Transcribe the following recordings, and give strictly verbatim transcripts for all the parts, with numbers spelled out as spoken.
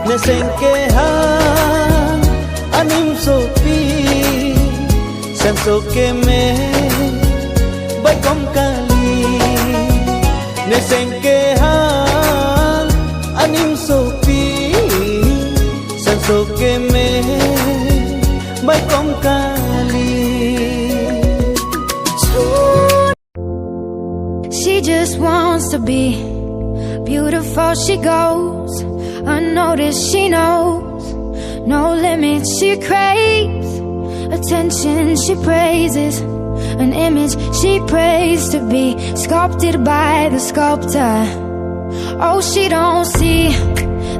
Neseng kehang anim sopi, senso keme baikom kali. Neseng kehang anim sopi, senso keme baikom kali. She just wants to be beautiful. She goes unnoticed. She knows no limits. She craves attention. She praises an image she prays to be sculpted by the sculptor. Oh, she don't see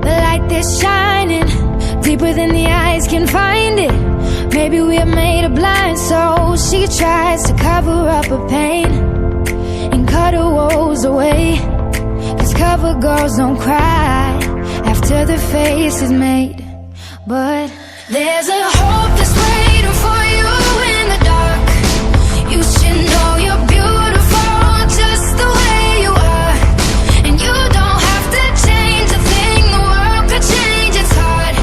the light that's shining deeper than the eyes can find it. Maybe we're made of blind souls. She tries to cover up her pain and cut her woes away. 'Cause cover girls don't cry after the face is made. But there's a hope that's waiting for you in the dark. You should know you're beautiful just the way you are. And you don't have to change a thing. The world could change its heart.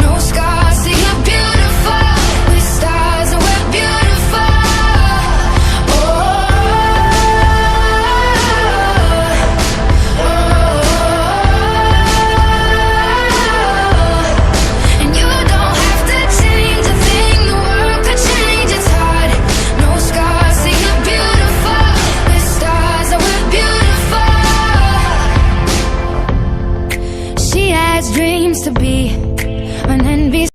No scars, see, you're beautiful. With stars, and we're beautiful. Oh, oh, oh, oh. And you don't have to change a thing. The world could change its heart. No scars, see, you're beautiful. With stars, and we're beautiful. She has dreams to be an N B C.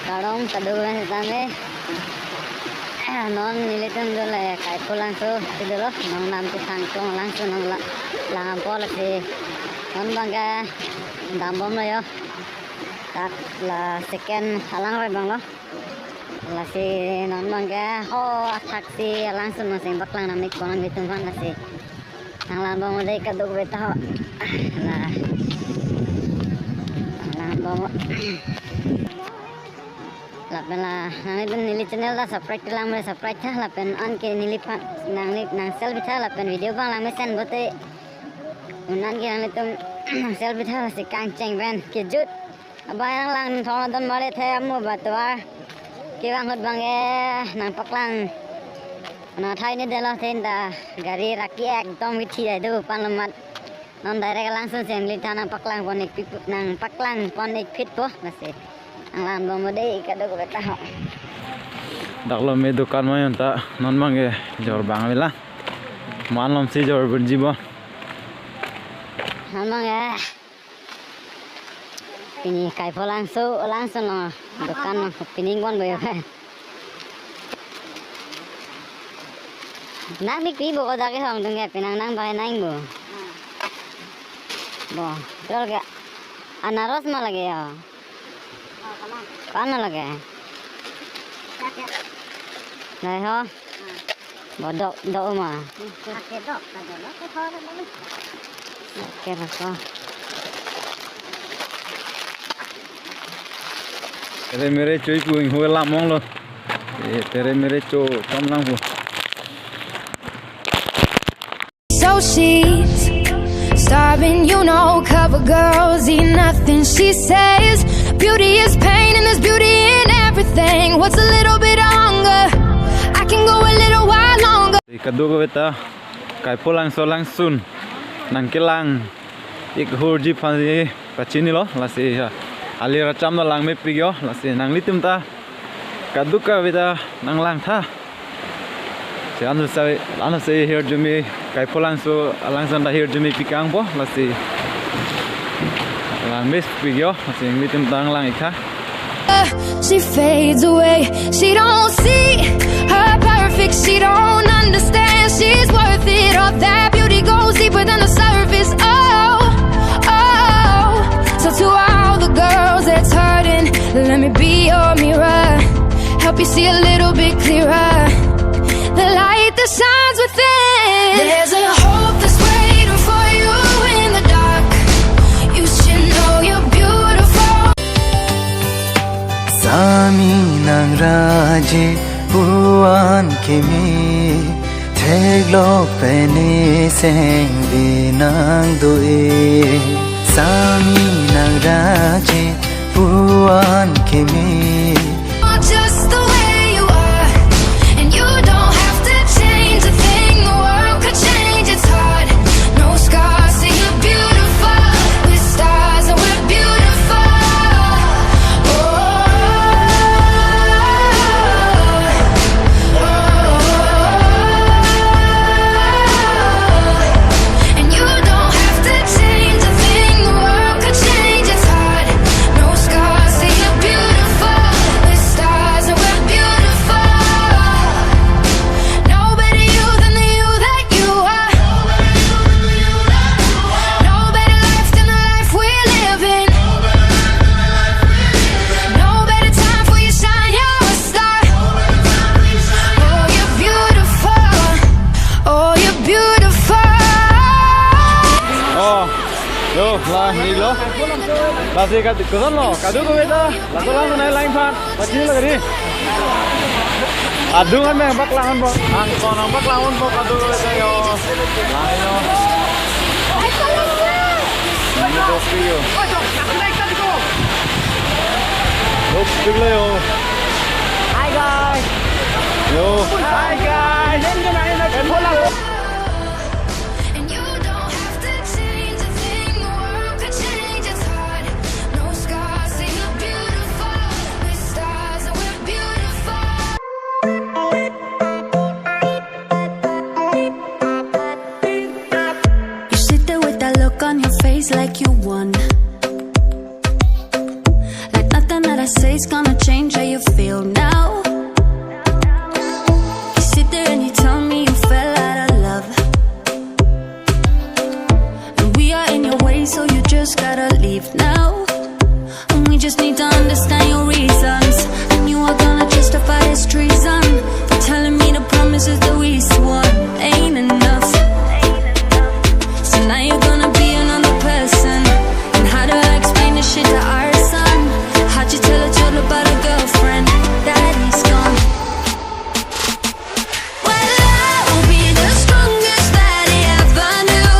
Kardom, kadokave setame. Non nelitum dolo Kaipholangso, si dolo, non nam ke Thangklong Langso non la, langpo lasi. Non abang ke dambomlo ho. Dak la second alangroi abanglo. Lasi non abang ke ho athaksi alangsun nangcheng paklang nam ik ponang nelitum aphan lasi. Nanglangbom dei kadokave ta ho. La. Nanglangbom. Lapen la, nanglitum neli channel ta subscribe lang me subscribe tha lapen anke neliphan nangli nang selfie tha lapen video abang lang mesen bote. Un anke nanglitum nang selfie tha lasi kangcheng pen kejut. Abang nanglang thong adon mare the amu ba tovar. Kevang ahut abang ke nangpaklang. Na thai ne delo the ta gari raki ekdom kithi ai do pan lamat. Non direct alangsun si neli ta nangpaklang pon ik pi, nangpaklang pon ik phitpo lasi. Nanglangbom dei kadokave ta ho. Dak lo me dukan mayon ta non abang ke jor abang vela. Man lom si jor burji bo. Non abang ke. Pini Kaipholangso, Langso no dukan no pining pon bo yo. Nang mi pi bo ko dak ke hong dung ke pinang nang pakai nang bo. Bo, betul ke? Anaros ma lagi ya. Kana lagi? Nai ho. Bo dok, dok ma. Oke, lako. Tere mere choi pu inghu lam onglo. Eh, tere mere cho chom lang pu. So she's starving, you know, cover girls eat nothing. She says beauty is pain and there's beauty in everything. What's a little bit of hunger? I can go a little while longer. Kadokave ta Kaipholangso alangsun nangkelang ik ahurji aphan si pachinilo lasi ha. Ali racham no lang mepik yo lasi nanglitum ta kadokave ta nanglang tha. Si ano sai ano sai hirjume Kaipholangso alangsun ta hirjume pikang po lasi. Lang mepik yo lasi nanglitum ta nanglang ik tha. She fades away. She don't see her perfect. She don't understand she's worth it. All that beauty goes deeper than the surface. Oh, oh. So to all the girls that's hurting, let me be your mirror. Help you see a little bit clearer. The light that shines within. There's a hope that's waiting for you in the dark. You should know you're beautiful. Sami nangraje pu-an keme, theklok pen eseng nangdo-e. Sami nangraje pu-an keme. Just the way you are, and you don't have to change a thing. The world could change, it's hard. No scars, see you're beautiful. We're stars and we're beautiful. Oh, oh, oh, oh. And you don't have to change a thing. The world could change, it's hard. No scars, see you're beautiful. We're stars and we're beautiful. No better you than the you that you are. No better life than the life we live in. No better time for you shine, you're a star. Oh, you're beautiful. Oh, you're beautiful. Oh, yo, la, ni lo. La si ka, koson lo, kadokave ta. Laso lang nai line aphan. Pachini lagi ni. Adung an nangpaklang-onpo. Angkon nangpaklang-onpo kadokave ta yo. Lain lo. Ini dos kilo. Dos kilo yo. Hi guys. Yo. Hi guys. And you don't have to change a thing. The world could change, it's hard. No scars, see you're beautiful. We're stars and we're beautiful. You sit there with that look on your face like you won. Like nothing that I say is gonna change how you feel now. You sit there and you tell me you fell out of love. And we are in your way, so you just gotta leave now. And we just need to understand your reasons. And you are gonna justify this treason for telling me the promises that we swore ain't enough. So now you're gonna be another person. And how do I explain this shit to our son? How'd you tell a child about a girlfriend that he's gone? Well, I will be the strongest that he ever knew.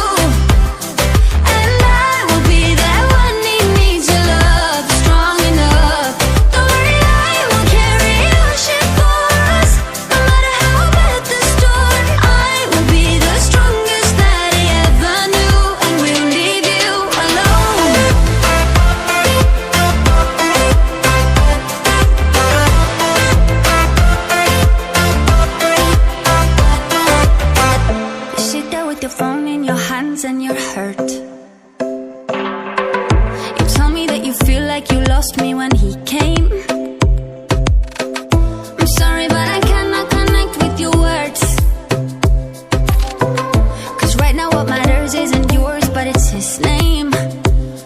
And I will be that one he needs, your love strong enough. Don't worry, I will carry your ship for us. No matter how bad the storm, I will be the strongest that he ever knew. And we'll leave you alone. You sit there with your phone in your hands and you're hurt. You tell me that you feel like you lost me when he came. I'm sorry, but I cannot connect with your words. 'Cause right now what matters isn't yours, but it's his name.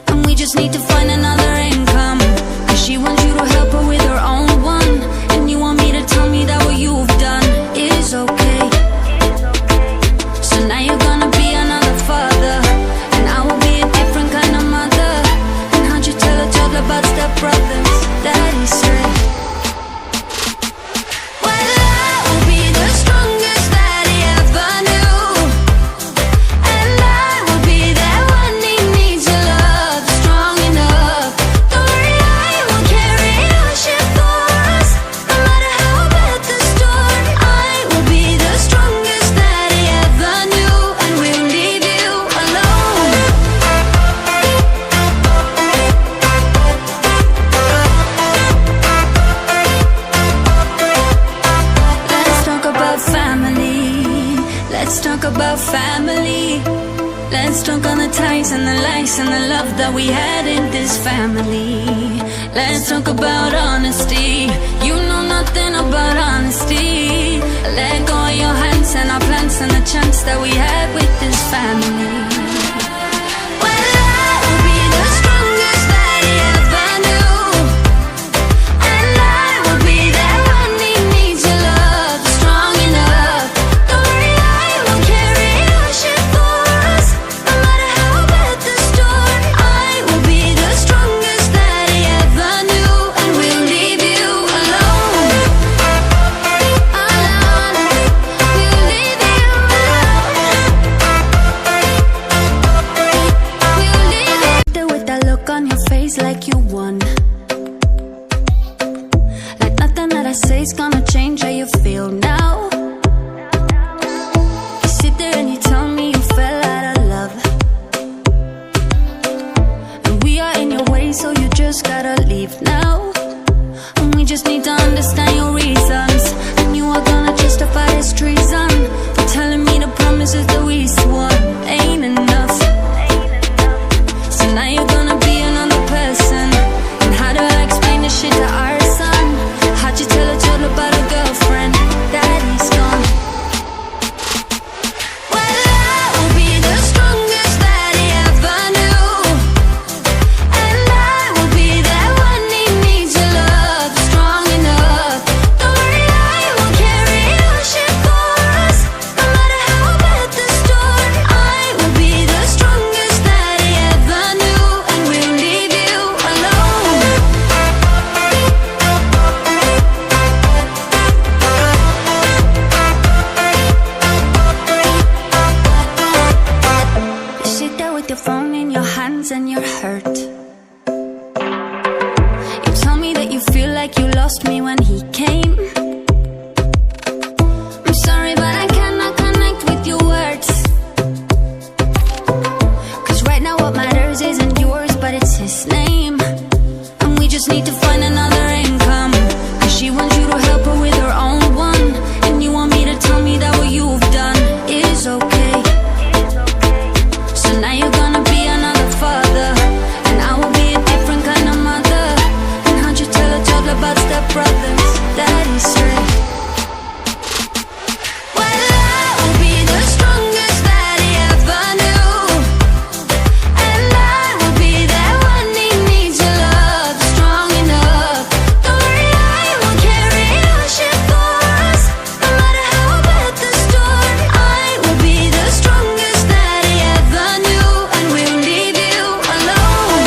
And we just need to find another income. 'Cause she wants you to help her with her own one. And you want me to tell me that what you've done is okay. So now you're gonna be another father. And I will be a different kind of mother. And how'd you tell a toddler about stepbrothers? That is straight. Well, I will be the strongest that he ever knew. And I will be that one he needs, your love strong enough. Don't worry, I will carry your ship for us. No matter how bad the storm, I will be the strongest that he ever knew. And we'll leave you alone. Let's talk about family. Let's talk about family. Let's talk on the ties and the lies and the love that we had in this family. Let's talk about honesty. You know nothing about honesty. Let go of your hands and our plans and the chance that we had with this family. Well, I will be the strongest that he ever knew. And I will be that one he needs, your love strong enough. I say it's gonna change how you feel now. You sit there and you tell me you fell out of love. And we are in your way, so you just gotta leave now. And we just need to understand your reasons. And you are gonna justify this treason for telling me the promises that we swore ain't enough. So now you're gonna be another person. And how do I explain this shit to our son? How'd you tell a child about a girlfriend that he's gone? Well, I will be the strongest that he ever knew. And I will be that one he needs, your love strong enough. Don't worry, I will carry your shit for us. No matter how bad the storm, I will be the strongest that he ever knew. And we'll leave you alone. You sit there with your phone in your hands and you're hurt. You tell me that you feel like you lost me when he came. I'm sorry, but I cannot connect with your words. 'Cause right now what matters isn't yours, but it's his name. And we just need to find another income. 'Cause she wants you to help her with her own one. And you want me to tell me that what you've done is okay. So now you're gonna be another father. And I will be a different kind of mother. And how'd you tell a toddler about stepbrothers that he's straight? Well, I will be the strongest that he ever knew. And I will be that one he needs, your love strong enough. Don't worry, I will carry your shit for us. No matter how bad the storm, I will be the strongest that he ever knew. And we'll leave you alone.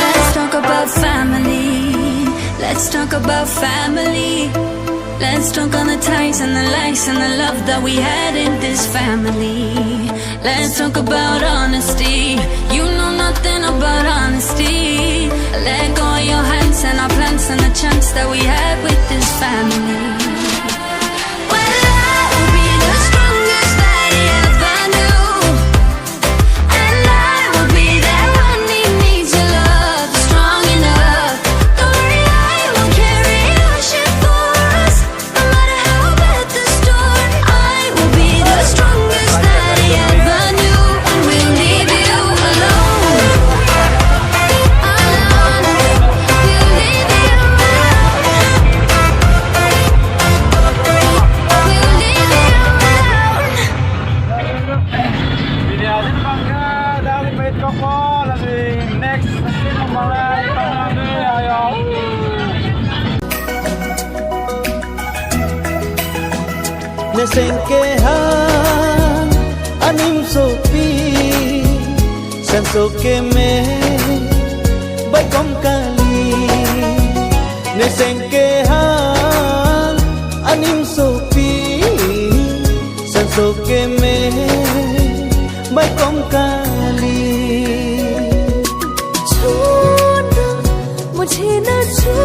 Let's talk about family. Let's talk about family. Let's talk on the ties and the lies and the love that we had in this family. Let's talk about honesty. You know nothing about honesty. Let go of your hands and our plans and the chance that we had with this family. Well, I will be the strongest that he ever knew. And I will be that one he needs, your love strong enough. Don't worry, I will carry your shit for us. No matter how bad the storm, I will be the strongest that he ever knew. And we'll leave you alone. Alone. We'll leave you alone. We'll leave you alone. Pini asin bangga, dah limit kok po, lasi next, malah, ayo. Neseng kehang anim sopi, senso keme baikom kali. Neseng kehang anim sopi, senso keme baikom kali. छोड़ना मुझे ना छोड़